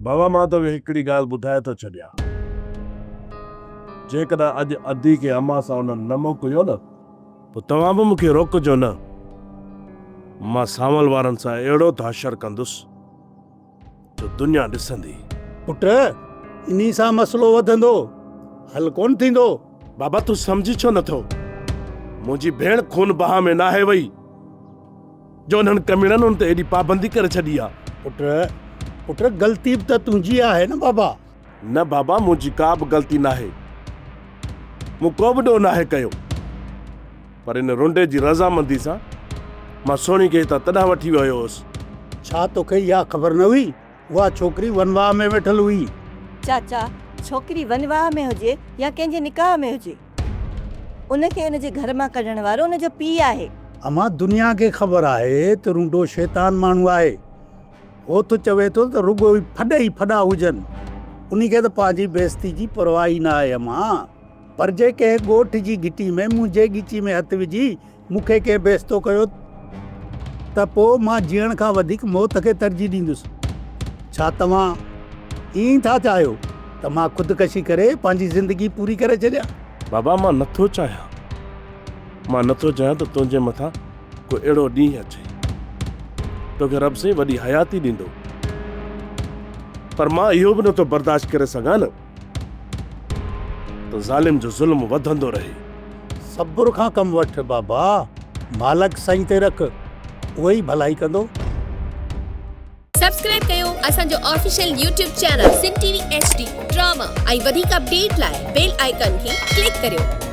بابا مان توکي هڪڙي ڳالهه ٻڌائي ٿو ڇڏيان. جيڪڏهن اڄ ادي کي امان سان انهن نه موڪليو نه پوء توهان به مون کي روڪجو نه. مان سانول وارن سان اهڙو ته حشر ڪندس جو دنيا ڏسندي. پٽ انهي سان مسئلو وڌندو، حل ڪونه ٿيندو. بابا تون سمجهين ڇو نٿو؟ منهنجي ڀيڻ خون بها ۾ ناهي وئي. جو انهن ڪميڻن ان تي ايڏي پابندي ڪري ڇڏي آ. پٽ، پٽ غلطي به ته تنهنجي آهي نه بابا. نه بابا منهنجي ڪا به غلطي ناهي. مون ڪو به ڏوهه ناهي ڪيو. پر ان رنڊي جي رضامندي سان مان سهڻي کي هتان تڏهن وٺي ويو هوس. ڇا توکي اها خبر نه هئي؟ اها ڇوڪري ونواهه ۾ ويٺل هئي. چاچا، ڇوڪري ونواهه ۾ هجي يا ڪنهن جي نڪاح ۾ هجي. ان کي ان جي گهر مان ڪڍڻ وارو ان جو پيء آهي. امان دنيا کي خبر آهي ته رونڊو شيطان ماڻهو آهي. هو ته چوي ٿو ته رڳو ڦڏ ئي ڦڏا هجن. انهي کي ته پنهنجي بيعزتي جي پرواهه ئي نه آهي امان. پر جي ڪنهن ڳوٺ جي گهٽي ۾ منهنجي ڳچي ۾ هٿ وجهي مون کي ڪنهن بيستو ڪيو ته پوء مان جيئڻ کان وڌيڪ موت کي ترجيح ڏيندس. ڇا توهان ائين ٿا چاهيو ته مان خودڪشي ڪري پنهنجي زندگي پوري ڪري ڇڏيان؟ بابا مان نٿو چاهيان. مان نٿو چاهيان ته تنهنجي مٿان ڪو اهڙو ڏينهن اچي. توکي رب سائين وڏي حياتي ڏيندو. پر مان اهو به نٿو برداشت ڪري سگهان نه. ته ظالم جو ظلم وڌندو رهي. صبر کان ڪم وٺ بابا، مالڪ سائين تي رک، اهو ئي ڀلائي ڪندو. سبسڪرائب ڪيو اسان جو official YouTube channel Sindh T V H D drama ۽ وڌيڪ اپڊيٽ لاء بيل آئيڪان کي ڪلڪ ڪريو.